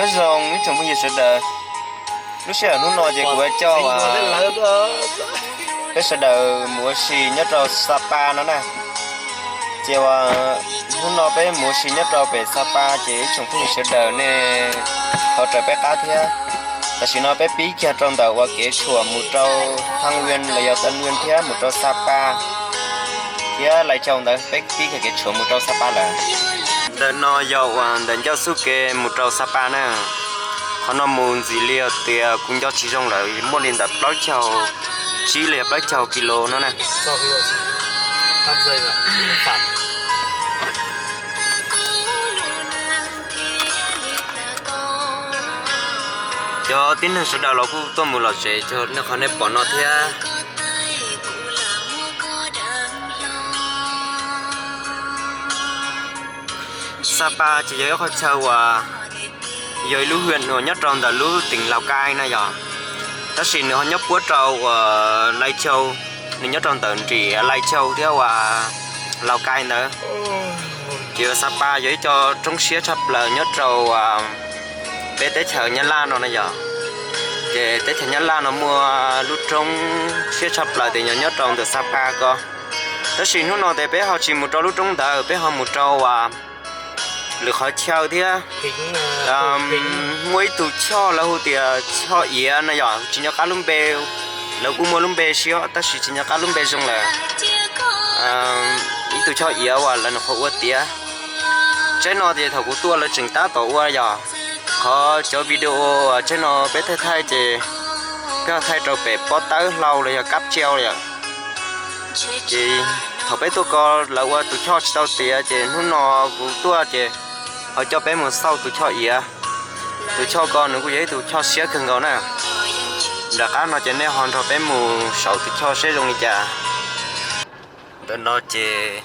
Nyob zoo ib tsoom phooj ywg sawv daws, lub sij hawm hnub no ces kuv yuav coj peb sawv daws mus ua si nyob rau Sapa no na. Ces uas hnub no peb mus ua si nyob rau pem Sapa ces ib tsoom phooj ywg sawv daws nej ho raws peb qab thiab. Tam sim no peb pib kiag rau ntawm uas kev tshuam mus rau Thang Uyen los yog Tan Uyen thiab mus rau Sapa thiab Lai Châu ntawd, peb pib kiag kev tshuam mus rau Sapa lawm. Ntawm no yog uas ntawm ncauj xub kev mus rau Sapa na. Qhov no mus ntxiv li tias kuv nco tsis zoo lawm, muaj li ntawm plaub caug tsib los yog plaub caug kis lus no na. Cov tib neeg sawv daws los kuj tuaj mus lom zem cov qhov nej pom no thiab. Sapa ces yog ib qhov chaw uas yog ib lub huyện uas nyob rau ntawm lub tỉnh Lào Cai na yog, tab sis nws ho nyob puab rau uas Lai Châu, nws nyob rau ntawm nrim Lai Châu thiab uas Lào Cai ntawd. Ces Sapa yog ib co roob siab tshaj plaws nyob rau peb teb chaws Nyab Laj no na yog. Ces teb chaws Nyab Laj no muaj lub roob siab tshaj plaws ces yog nyob rau ntawm Sapa ko. Tab sis hnub no ces peb ho tsis mus rau lub roob ntawd, peb ho mus rau uas lwm qhov chaw thiab. Muaj ib tug choj lawv hu tias choj iav no yog tsis nco qab lub npe, lawv kuj muaj lub npe siab tab sis tsis nco qab lub npe zoo lawm. Ib tug choj iav uas lawv nyuam qhuav ua tiav. Tsaib no ces thaum kuv tuaj lawv tseem tab tom ua yog qhov cov video tsaib no peb thaij thaij ces peb ho thaij rau pem pob tawb hlau los yog kab tsiau yom. Ces thaum peb tuaj ko lawv ua tus choj tsis tau tiav ces hnub no kuv tuaj ces ho coj peb mus xauj tus choj iav. Tus choj ko nws kuj yog ib tus choj siab kawg nkaus na. Nram qab no ces nej ho nrog peb mus saum tus choj seb zoo li cas. Ntawm no ces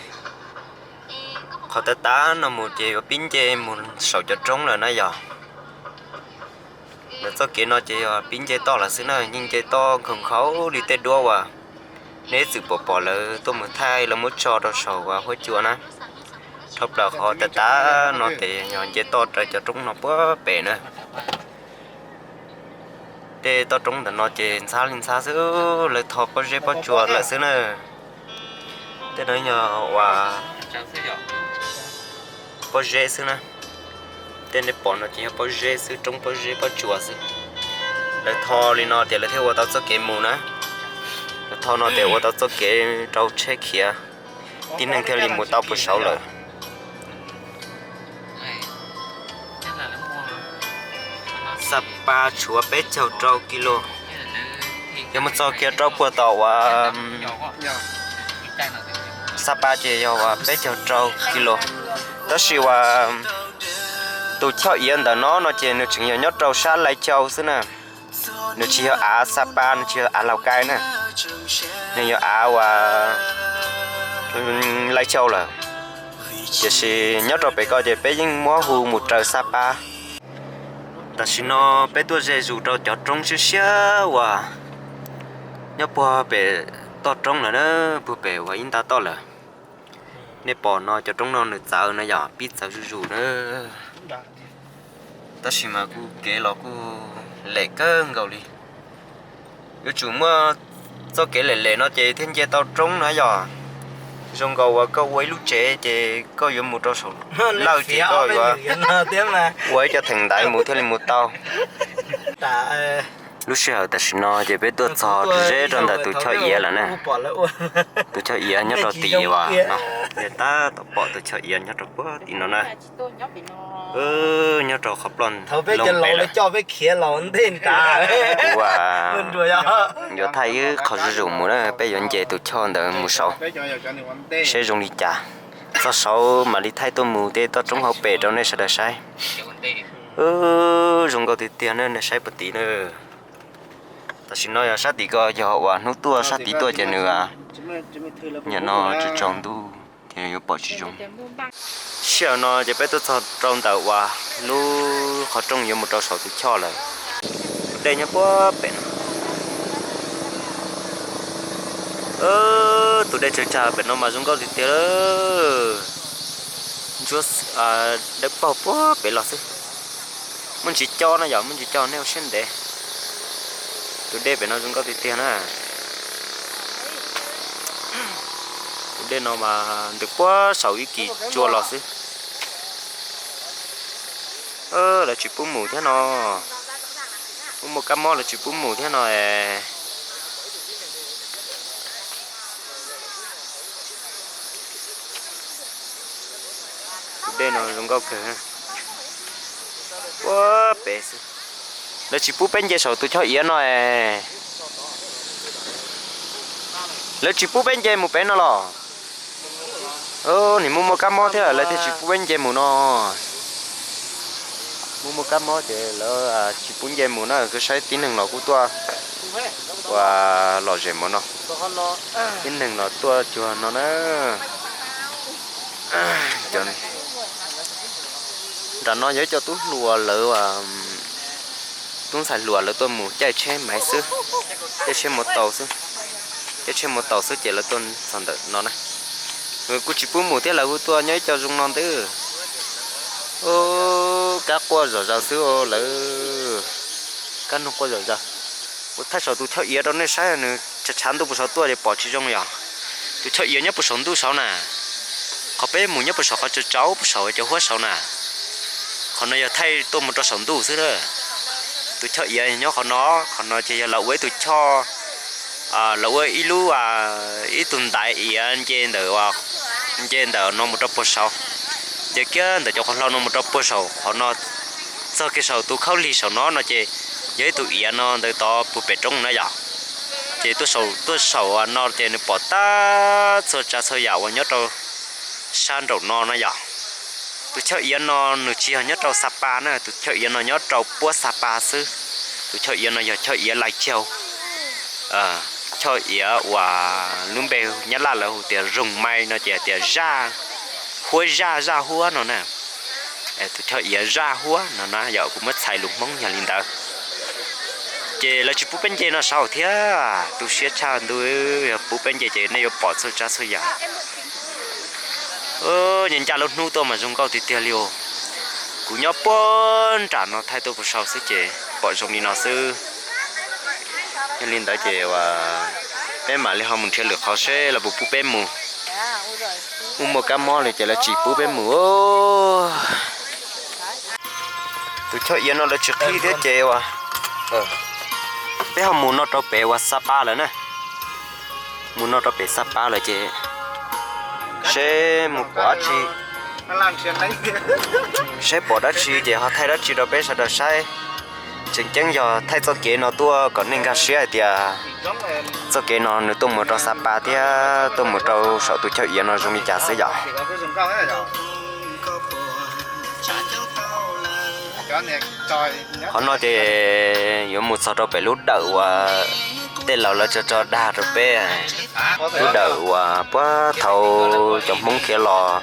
qhov tav tav no mus ces yuav pib nce mus saum cov roob lawm na yog. Ntawm txoj kev no ces yog pib nce toj lawm xwb na, yeej nce toj nkhaus nkhaus li tej duab uas nej txwm pom pom lawv tuaj mus thaij lawv muab tso rau saum huab cua na. Dhau plaws qhov tav tav no ces yog nce toj raws cov roob no puag pem na. Tej toj roob ntawm no ces ntxhab li ntxhab xwb, lawv tho pob zeb pob tsuas lawm xwb na. Tej no yog uas pob zeb xwb na. Tej nej pom no ces yog pob zeb xwb, roob pob zeb pob tsuas xwb. Lawv tho li no tias lawv thiaj ua tau txoj kev mus na. Lawv tho no tias ua tau txoj kev rau tsheb khiav, tib neeg thiaj li mus tau puag saud lawm. Sapa tshuav peb caug rau kis lus, yog mus txog kiag rau puag tom uas Sapa ces yog uas peb caug rau kis lus. Tab sis uas tus choj iav ntawm no no ces nws tseem yog nyob rau sab Lai Châu xwb na. Nws tsis yog av Sapa, nws tsis yog av Laus Kai na, nws yog av uas Lai Châu lawm. Tiam sis nyob rau pem ko ces peb yeej muab hu mus raws Sapa. Tam sim no peb tuaj ze zus rau cov roob siab siab uas nyob puag pem toj roob lawm na, puag pem uas ib nta toj lawm. Nej pom no cov roob no nws txawv no yog pib txawv zuj zus na. Tab sis mas kuj kev los kuj lem kawg nkaus li. Yuav tsum muaj txoj kev lem lem no ces thiaj nce tau roob na yog. Zoo nkaus uas koj ua ib lub tsev ces koj yuav mus rau saum lawj ces koj yuav ua ib co theem ntaiv mus thiaj li mus tau. Lub sij hawm tam sim no ces peb tuaj txog ze rau ntawm tus choj iav lawm na. Tus choj iav nyob rau tim uas no, tab tom pom tus choj iav nyob rau puag tim no na. Nyob rau qhov ploj loo pem lawm. Kuv yuav thaij ib qho zuj zus mus na, peb yuav nce tus choj ntawd mus saud seb zoo li cas. Txog saud mam li thaij tuaj mus tej toj roob hauv pes rau nej sawv daws saib. Zoo nkauj tiag tiag na, nej saib puag tim na. Tam sim no yog sab tim ko yog uas hnub tuaj sab tid tuaj ces nws nim no tsis tsaus ntuj ces yuav pom tsis zoo. Sij hawm no ces peb tuaj txog rau ntawm uas lub qhov rooj yuav mus rau saum tus choj lawm. Tus dej nyob puag pem no. Tus dej tsawg tsag pem no mas zoo nkauj tiag tiag. Ntsuab dawb paug puag pem los xwb. Muaj ntsis co no yom, muaj ntsis co nej ua siab ntev. Tus dej pem no zoo nkauj tiag tiag na. Tus dej no mas ntws puag saum ib kis tsua los xwb. Lawv tsis pub mus thiab no. Muaj muaj kab mob lawv tsis pub mus thiab no. Tus dej no zoo nkauj kawg. Puag pem xwb. Lawv tsis pub peb nce saum tus choj iav no. Lawv tsis pub peb nce mus pem no los? Nim muaj muaj kab mob thiab lawv thiaj tsis pub peb nce mus no. Muaj muaj kab mob ces lawv tsis pub nce mus na. Kuv saib tib neeg los kuj tuaj ua lom zem mus no. Tib neeg los tuaj cuag no na. Nram no yog ib co tub hluas lawv, tub ntxhais hluas lawv tuaj mus caij tsheb maiv xwb, caij tsheb mus tau xwb, caij tsheb mus tau xwb ces lawv tuaj txog ntawm no na. Kuj tsis pub mus thiab lawv kuj tuaj nyob ib co zoo no ntawd. Kab quaj zom zaws xwb lawv, kab noog quaj zom zaws. Kuv thaij saum tus choj iav rau nej saib, nws tshav ntuj puag saud tuaj ces pom tsis zoo yom. Tus choj iav nyob puag saum ntuj saud na. Qhov peb mus nyob puag saum qhov tsaus tsaus puag saum cov huab saud na. Qhov no yog thaij tuaj mus rau saum ntuj xwb na. Tus choj iav nyob qhov no, qhov no ces yog lawv ua ib tug choj, lawv ua ib lub, ib tug ntaiv iav nce ntawm, nce ntawm no mus rau puag saud. Nce kiag ntawm cov qhov hlau no mus rau puag saum qhov no, txog kiag saum tus khaub lig saum no no ces yog ib tug iav no ntawd tod puag pem roob na yom. Ces tuaj saum no ces nws pom tag txhua tsav txhua yam uas nyob rau sab nraum no na yom. Tus choj iav no nws tsis yog nyob rau Sapa na, tus choj iav no nyob rau puab Sapa xwb. Tus choj iav no yog choj iav Lai Châu. Choj iav uas lub npe Nyab Laj lawv hu tias rừng mây no ces hais tias zaj, huab zaj, zaj huab no na. Tus choj iav zaj huab no na yom, kuv muab txhais lus Hmoob yog li ntawd. Ces lawv tsis pub peb nce no saud thiab, tu siab tshaj ntuj, yog pub peb nce ces nej yuav pom txhua tsav txhua yam. Nce ncaj lub hnub tuaj mas zoo nkauj tiag tiag li os. Kuv nyob puag nram no thaij tuaj puag saud xwb ces pom zoo li no xwb. Yog li ntawd ces peb mam li ho mus nrhiav lwm qhov seb lawv puas pub peb mus. Muaj muaj kab mob li ces lawv tsis pub peb mus. Tus choj iav no lawv tsis qhib thiab ces uas peb ho mus no rau pem uas Sapa lawm na. Mus no rau pem Sapa lawm ces seb mus pom dab tsi, seb pom dab tsi ces ho thaij dab tsi rau peb sawv daws saib. Tseem ceeb yog thaij txoj kev no tuaj kom nej nkag siab hais tias txoj kev no nws tuaj mus rau Sapa thiab tuaj mus rau saum tus choj iav no zoo li cas xwb yom. Qhov no ces yuav mus txog rau pem lub dawm uas tej laus lawv tso tso dag rau peb, lub dawm uas puag thaum cov Hmoob khiav los,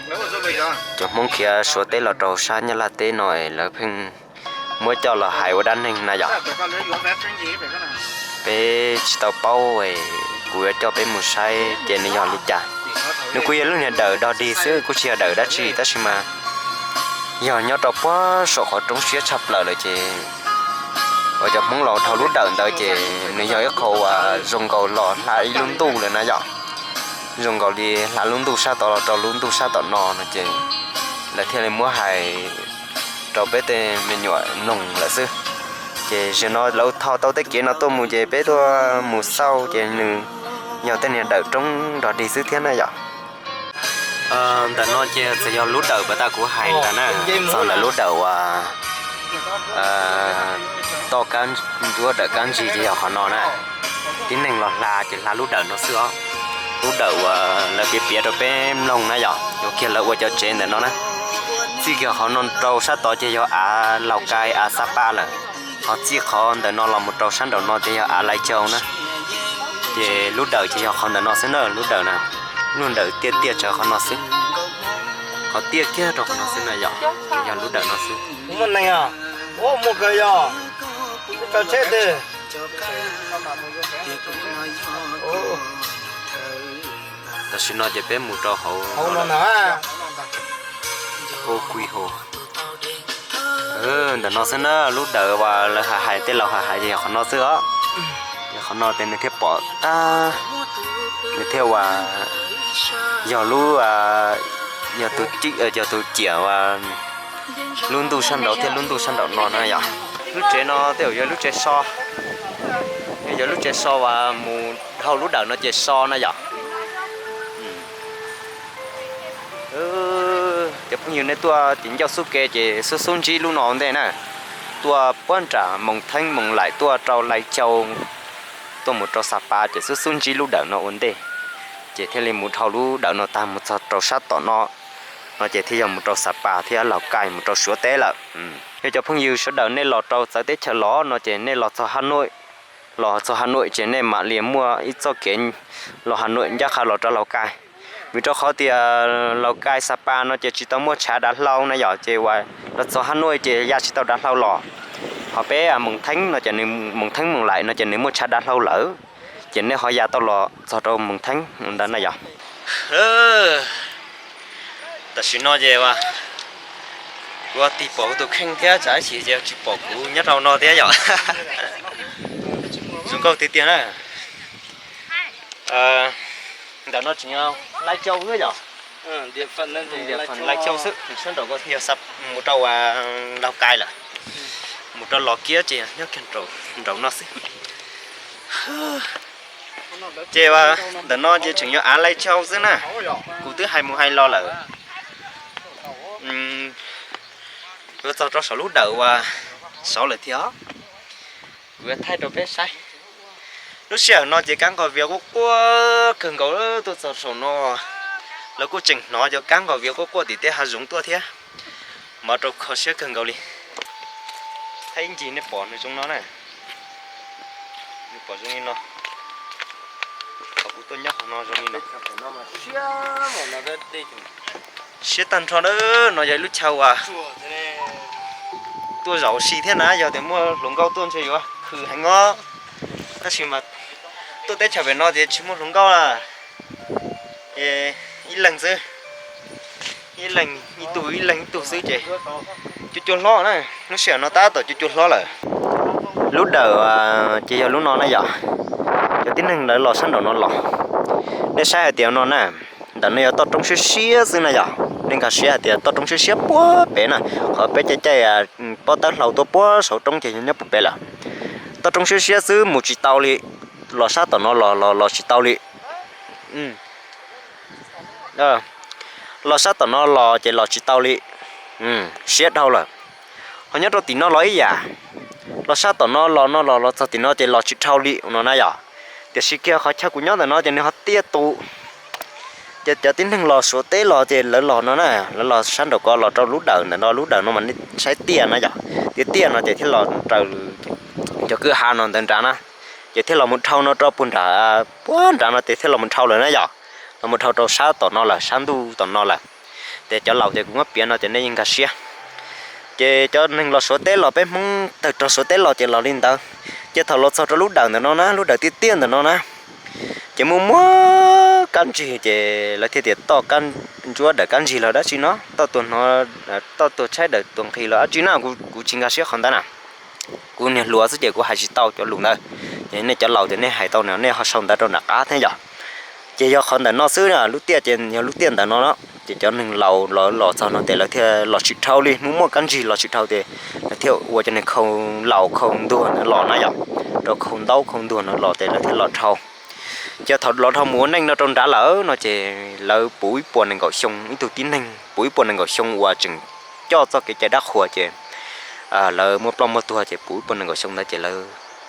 cov Hmoob khiav Suav teb los rau sab Nyab Laj teb no lawv pheej muab coj los hais ua dab neeg na yom. Peb tsis tau paub, kuv yuav coj peb mus saib ces nws yog li cas. Nws kuj yog lub niag dawm dog dig xwb, kuj tsis yog dawm dab tsi tab sis mas yog nyob rau puag saum qhov roob siab tshaj plaws lawm ces uas cov Hmoob los dhau lub dawm ntawd ces nws yog ib qho uas zoo nkaus los hla ib lub ntuj lawm na yom. Zoo nkaus li hla lub ntuj sab tod los rau lub ntuj sab tom no no ces lawv thiaj li muab hais rau peb tej me nyuam mloog lawm xwb. Ces zaum no lawv tho tau tej kev no tuaj mus ces peb tuaj mus xauj ces nws yog tej niag dawm roob dog dig xwb thiab na yom. Ntawm no ces txawm yog lub dawm pas tas kuv hais ntawd na, txog ntawm lub dawm uas toj kab, lub dawm kab ntsig ces yog qhov no na. Tib neeg los hla ces hla lub dawm no xwb os. Lub dawm uas lawv piav piav rau peb mloog na yom, yuav kiag lawv ua cov tsev ntawm no na. Txij kiag qhov no rau sab tod ces yog av Laus Kais, av Xab Paj lawm. Qhov txij qhov ntawm no los mus rau sab nraum no ces yog av Lais Cau na. Ces lub dawm ces yog qhov ntawm no xwb na, lub dawm na. Lub dawm tiaj tiaj tsawv qhov no xwb. Qhov tiaj kiag rau qhov no xwb na yom, ces yog lub dawm no xwb. Muaj neeg os, muaj kawg yog, teb tsheb twg. Tam sim no ces peb mus rau hauv no na. Ua kui hauv. Ntawm no xwb na, lub dawm uas lawv hais hais, tej laus hais hais ces yog qhov no xwb os. Ces qhov no ces nws thiaj pom tag, nws thiaj uas yog lub, yog tus, yog tus ciam uas lub ntuj sab nraud thiab lub ntuj sab nraum no na yom. Lub tsev no tej zaum yog lub tsev so, yog lub tsev so uas mus dhau lub dawm no ces so na yom. Cov phooj ywg nej tuaj tim ncauj xub ke ces xub xub ntsib lub no ua ntej na. Tuaj puag nram Moos Theeb Moos Laim tuaj rau Lai Cau, tuaj mus rau Xa Pa ces xub xub ntsib lub dawm no ua ntej. Ces thiaj li mus dhau lub dawm no tag mus txog rau sab tom no, no ces thiaj yog mus rau Xa Pa thiab Laus Kaij mus rau Suav teb lawm. Yog cov phooj ywg sawv daws nej los rau txawv teb chaws los no ces nej los txog Has Nuj, los txog Has Nuj ces nej mam li muaj ib txoj kev los Has Nuj ncaj qha los rau Laus Kaij. Vim rau qhov tias Laus Kaij Xa Pa no ces tsis tau muaj tshav dav hlau na yom, ces uas los txog Has Nuj ces ya tsis tau dav hlau los. Ho peb Moos Theeb no ces, Moos Theeb Moos Laim no ces nws muaj tshav dav hlau lawm, ces nej ho ya tau los txog rau Moos Theeb ntawd na yom. Tam sim no ces kuv tig pom kuv tus kheej thiab tsam ib chim ces tsis pom kuv nyob rau no thiab yom. Zoo nkauj tiag tiag na. Ntawm no tseem yog Laij Cau xwb yom. Laij Cau xwb, sab nraum ko yog mus rau Laus Kaij lawm. Mus rau Los Kiab ces nyob kiag nraum no xwb. Ces ntawm no ces tseem yog av Laij Cau xwb na. Kuv twb hais mus hais los lawm. Yuav txog rau saum lub dawm uas saud lawm thiab. Kuv yuav thaij rau peb saib. Lub sij hawm no ces kab nqos vias quaj quaj kawg nkaus, tuaj txog saum no lawv kuj tseem hnov cov kab nqos vias quaj quaj tim tej hav zoov tuaj thiab. Mas rau kho siab kawg nkaus li. Thaij ib ncig nej pom nws zoo no na. Nws pom zoo li no. Qhov kuv tuaj nyob qhov no zoo li no. Siab tag nrho na, no yog ib lub chaw uas tuaj zaum ua si thiab na, yog tias muaj hluas nkauj tuaj ntshe yuav khwv heev os. Tab sis mas tuaj teb chaws pem no ces tsis muaj hluas nkauj la, ib leeg xwb, ib leeg ib tug ib leeg ib tug xwb ces cua cua hlob na, lub sij hawm no tab tom cua cua hlob lawm. Lub dawm ces yog lub no na yom, cov tib neeg lawv los sab nraum no los. Nej saib hais tias no na, ntawm no yog toj roob siab siab xwb na yom, nej nkag siab hais tias toj roob siab siab puag pem na, qhov peb caij caij pob tawb hlau tuaj puag saum roob ces yog nyob puag pem lawm. Toj roob siab siab xwb mus tsis tau li, los sab tom no los los los tsis tau li. Los sab tom no los ces los tsis tau li, siab dhau lawm. Ho nyob rau tim no los ib yam, los sab tom no los no los los txog tim no ces los tsis dhau li no na yom. Tiam sis kiag qhov chaw kuv nyob ntawm no ces nws ho tiaj tus. Ces cov tib neeg los Suav teb los ces lawv los no na, lawv los sab nraum ko los rau lub dawm ntawm no, lub dawm no mas nej saib tiaj na yom, tiaj tiaj no ces thiaj los raws cov kwj ha no ntawd nrad na, ces thiaj los mus dhau no rau puag nram, puag nrad no ces thiaj los mus dhau lawm na yom, los mus dhau rau sab tom no lawm, sab ntuj tom no lawm. Ces cov laus ces kuv muab piav no ces nej yeej nkag siab. Ces cov neeg los Suav teb los, peb Hmoob tawg rog Suav teb los ces los li ntawd. Ces thaum los txog rau lub dawm ntawm no na, lub dawm tiaj tiaj ntawm no na, ces muaj muaj kab ntsig ces lawv thiaj tias toj kab ntsuab dawm kab ntsig los dab tsi no, toj tuag hnov, toj tuag tshaib dawm tuag nqhis los dab tsi na, kuv tsis nkag siab qhov ntawd na. Kuv niag hluas xwb ces kuv hais tsis tau cov lus ntawd, ces nej cov laus ces nej hais tau no nej ho sau ntawv rau nram qab thiab yom. Ces yog qhov ntawm no xwb, lub tiaj ces yog lub tiaj ntawm no no. Ces cov neeg laus los los txog no ces lawv thiaj los tsis dhau li, muaj muaj kab ntsig los tsis dhau ces lawv thiaj ua cov niag khau laus khau ntuag ntawd los na yom, rau khau ntaub khau ntuag no los ces lawv thiaj los dhau. Ces thaum los dhau mus ua neej no rau nrad lawm no ces lawv puv ib puas nees nkaum xyoo, ib tug tib neeg puv ib puas nees nkaum xyoo uas tseem coj txoj kev cai dab qhuas ces lawv muaj ploj muaj tuag ces puv ib puas nees nkaum xyoo ntawd ces lawv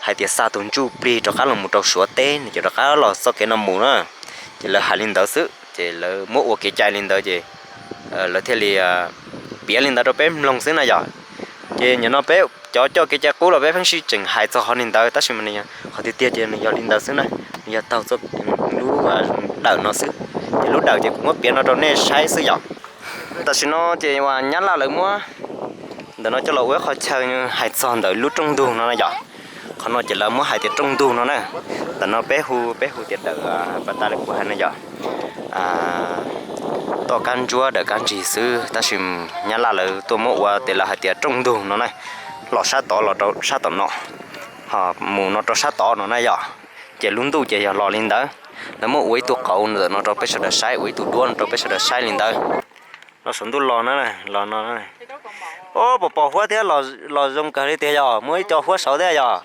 hais tias xa tus ntsuj plig rov qab los mus rau Suav teb no ces rov qab los txoj kev no mus na. Ces lawv hais li ntawd xwb ces lawv muab ua kev cai li ntawd ces lawv thiaj li piav li ntawd rau peb mloog xwb na yom. Ces nim no peb cov coj kev cai qub los peb pheej sib tseem hais txog qhov li ntawd tab sis mas qhov tiag tiag ces nws yog li ntawd xwb na, nws yog taug txoj lub dawm no xwb. Ces lub dawm ces kuv muab piav no rau nej saib xwb yom. Tam sim no ces uas Nyab Laj lawv muab ntawm no coj los ua ib qho chaw hais txog ntawm lub rooj ntug no na yom. Qhov no ces lawv muab hais tias rooj ntug no na. Ntawm no peb hu, peb hu tias dawm pas tas li kuv hais no yom. toj kab ntsuab dawm kab ntsig xwb, tab sis Nyab Laj lawv tuaj muab ua tes lawv hais tias rooj ntug no na, los sab tod los rau sab tom no, ho mus no rau sab tod no na yom. Ces lub ntuj ces yog los li ntawd. Lawv muab ua ib tug qauv ntawm no rau peb sawv daws saib, ua ib tug duab no rau peb sawv daws saib li ntawd. Los saum ntuj los na, los no. Ub, pom pom huab thiab, los zoo kawg li tiag yog, muaj ib co huab saud thiab yog.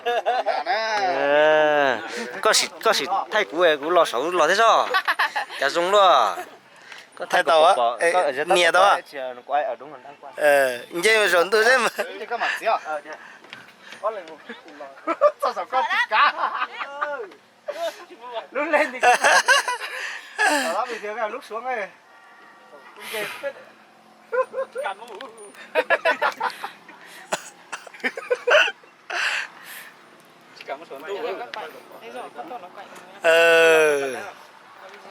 Koj sim thaij kuv, kuv los saud los thiab soj. Cas zoo luaj. Koj thaij tau, nias tau. Nce saum ntuj xwb mas.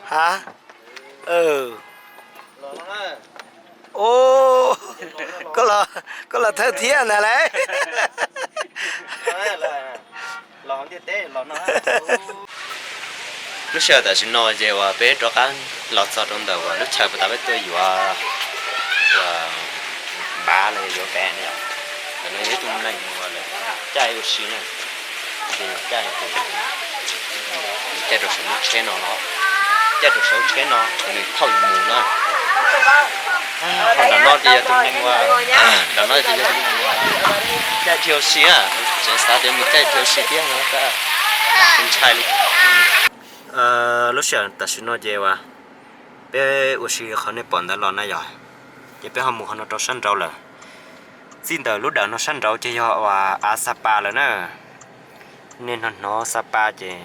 Ha, koj los thawj thiab ntag lauj. Lub sij hawm tam sim no ces uas peb rov qab los txog rau ntawm uas lub chaw puas tas peb tuaj yuav uas npav los yog yuav pem no yom. Ntawm no yog ib tug neeg uas lawv caij ua si na, ces caij, caij rau saum lub tsheb no, caij rau saum lub tsheb no nws thauj yus mus na. Ho nram no ces yog tus neeg uas, nram no ces yog tus neeg uas caij dhia ua si na, tseem xav tias mus caij dhia ua si thiab no, ntshai li. Lub sij hawm tam sim no ces uas peb ua si qhov nej pom ntawd los na yom, ces peb ho mus qhov no rau sab nraud lawm. Txij ntawm lub dawm no sab nraud ces yog uas av Sapa lawm na. Nej hnov hnov Sapa ces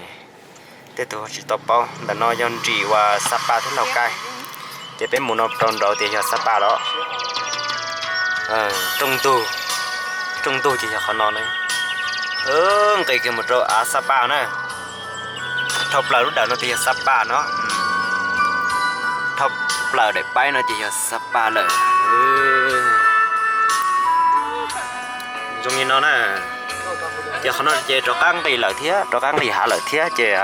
tej tug tsis tau paub, ntawm no yog nrim uas Sapa thiab Lauj Kaim, ces peb mus no rau nraud tias yog Sapa los. Rooj ntug, rooj ntug ces yog qhov no na. Nqis kiag mus rau av Sapa na. Dhau plaws lub dawm no ces yog Sapa no. Dhau plaws daim paib no ces yog Sapa lawm. Zoo li no na. Ces qhov no ces rov qab nqis lawm thiab, rov qab nqis hav lawm thiab ces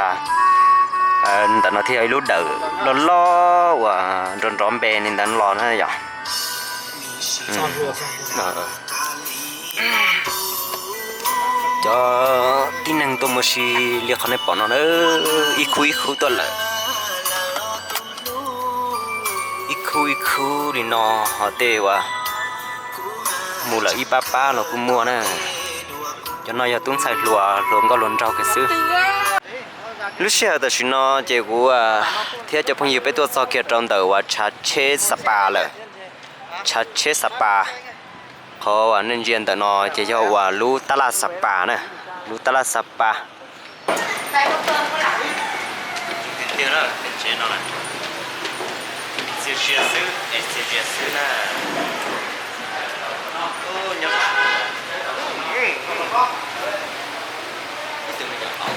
ntawm no thiaj yog ib lub dawm loj loj uas nrov nrov npe li ntawd los na yom. Cov tib neeg tuaj mus si li qhov nej pom no na, ib khub ib khub tuaj lawm. Ib khub ib khub li no, ho tej uas mus lawm ib pab pab los kuj muaj na. Cov no yog tub ntxhais hluas, hluas nkauj hluas nraug kiag xwb. Lub sij hawm tam sim no ces kuv thiab cov phooj ywg peb tuaj txog kiag rau ntawm uas tshav tsheb Sapa lawm. Tshav tsheb Sapa, qhov uas nej ntsia ntawm no ces yog uas lub tab laj Sapa na, lub tab laj Sapa. Txias sia xwb, txias sia xwb na. Ib tug me nyuam qaub,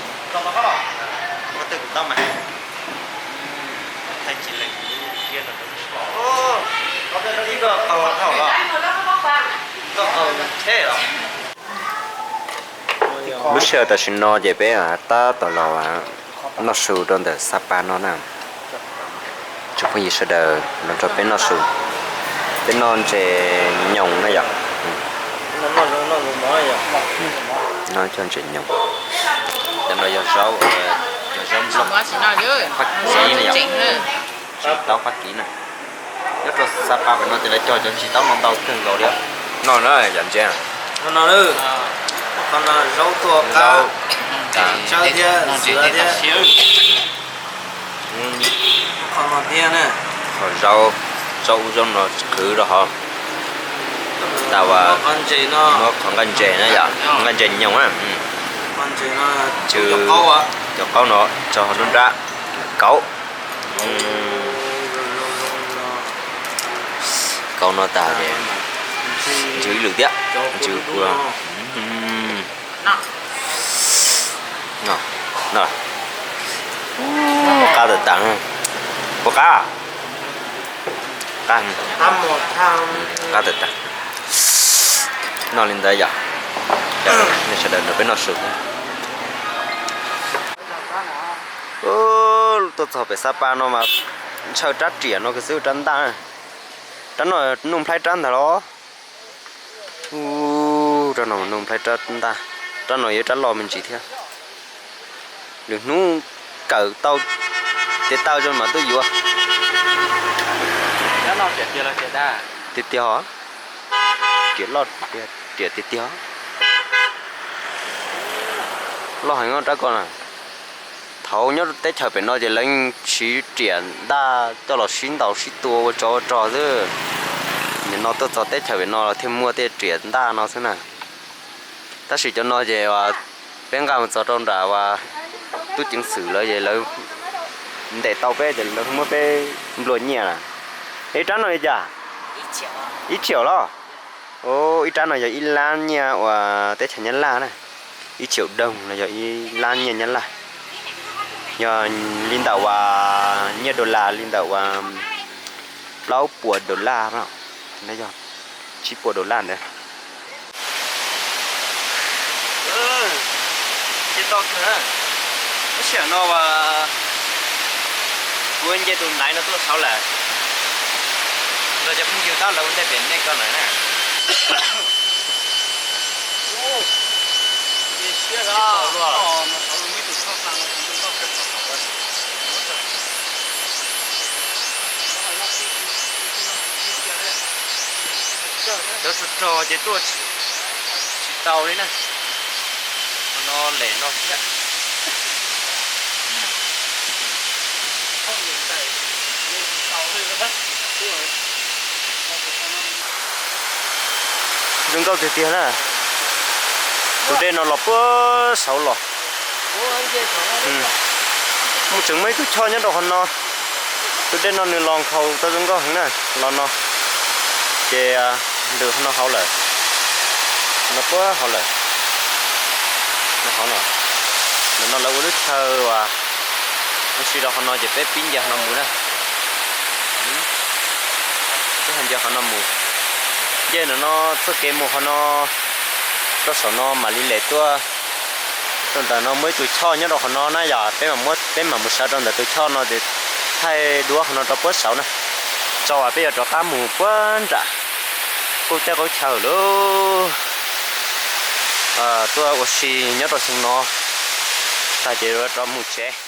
muab twg kuv tau mas. Thaij tsis leej, ib koj qaug dhau los, koj qaug tsheb los. Lub sij hawm tam sim no ces peb tab tom los noj su rau ntawm Sapa no na. Tsoom phooj ywg sawv daws los nrog peb noj su, peb noj ntses nyoos na yom. Noj cov ntses nyoos. Cov no yog zaub, yog zaub nplooj Fab Kis na yom, tsis taub Fab Kis na. Nyob rau Sapa pem no ces lawv cog cov ntsis taub no ntau kawg nkaus li. Noj na yom ntses. Qhov no zaub tuaj qab, tsawb thiab xiav thiab. Qhov no thiab na. Qhov zaub, zaub ub zaub no qhwv rau hauv. Tas uas muab qhov nqaij ntses na yom, nqaij ntses nyoos na. Cov qaub no tso hauv nruab nrab, kauv. Kauv no tas ces ntsw ib lwm thiab, ntsw kua. Qab tawm tas, puas qab? Qab, qab tawm tas. Noj li ntawd yom. Nej sawv daws nrog peb noj su. Tuaj txog pem Sapa no mas Ntshaw rab riam no xwb, rab ntaj. Rab no nuj nplhaib rab ntag los? Ub, rab no nuj nplhaib rab ntaj. Rab no yog rab loj me ntsis thiab. Lwm hnub kawm tau tes taw zoo mam tuaj yuav. Tiag tiag os. Riam loj, riam tiag tiag. Loj heev rab ko na. Thaum nyob teb chaws pem no ces lawv siv riam ntaj coj los sib ntaus sib tua ua tsov ua rog xwb. Nim no tuaj txog teb chaws pem no los thiaj muaj tej riam ntaj no xwb na. Tab sis cov no ces peb nqa mus txog rau nram uas tub ceev xwm lawv ces lawv ntes tau peb ces lawv muab peb nplua nyiaj na. Ib rab no li cas? Ib tshiaum los? Ib rab no yog ib lab nyiaj uas teb chaws Nyab Laj na. Ib tshiaum doog no yog ib lab nyiaj Nyab Laj. Yog li ntawm uas nyiaj dollar li ntawm uas plaub puas dollar no, yog tsib puas dollar ntawd. Ces tau kawg na. Lub sij hawm no uas kuv nce tus ntaiv no tuaj saud lawm. Los cov phooj ywg tab lawv ua ntej pem nej ko lawm na. Cov rog rog ces tuaj tsis tau li na. Qhov no lem no thiab. Zoo nkauj tiag tiag na. Tus dej no los puag saud los. Mus tseem muaj ib tug choj nyob rau qhov no. Tus dej no nws los nkhaus tau zoo nkauj heev na, los no. Ces ntws qhov no hauv lawm. No puag hauv lawm. No hauv no. Ntawm no lawv ua lub chaw uas ua si rau qhov no ces peb pib nce qhov no mus na. Peb ho nce qhov no mus. Nce ntawm no txoj kev mus qhov no rau saum no mam li lem tuaj. Rau ntawm no muaj ib tug choj nyob rau qhov no na yom, peb mam mus sawv rau ntawm tus choj no ces thaij duab qhov no rau puag saud na. Tso as peb yuav rov qab mus puag nram qub teb qub chaw lawm. Tuaj ua si nyob rau xyoo no tag ces yuav rov mus tsev.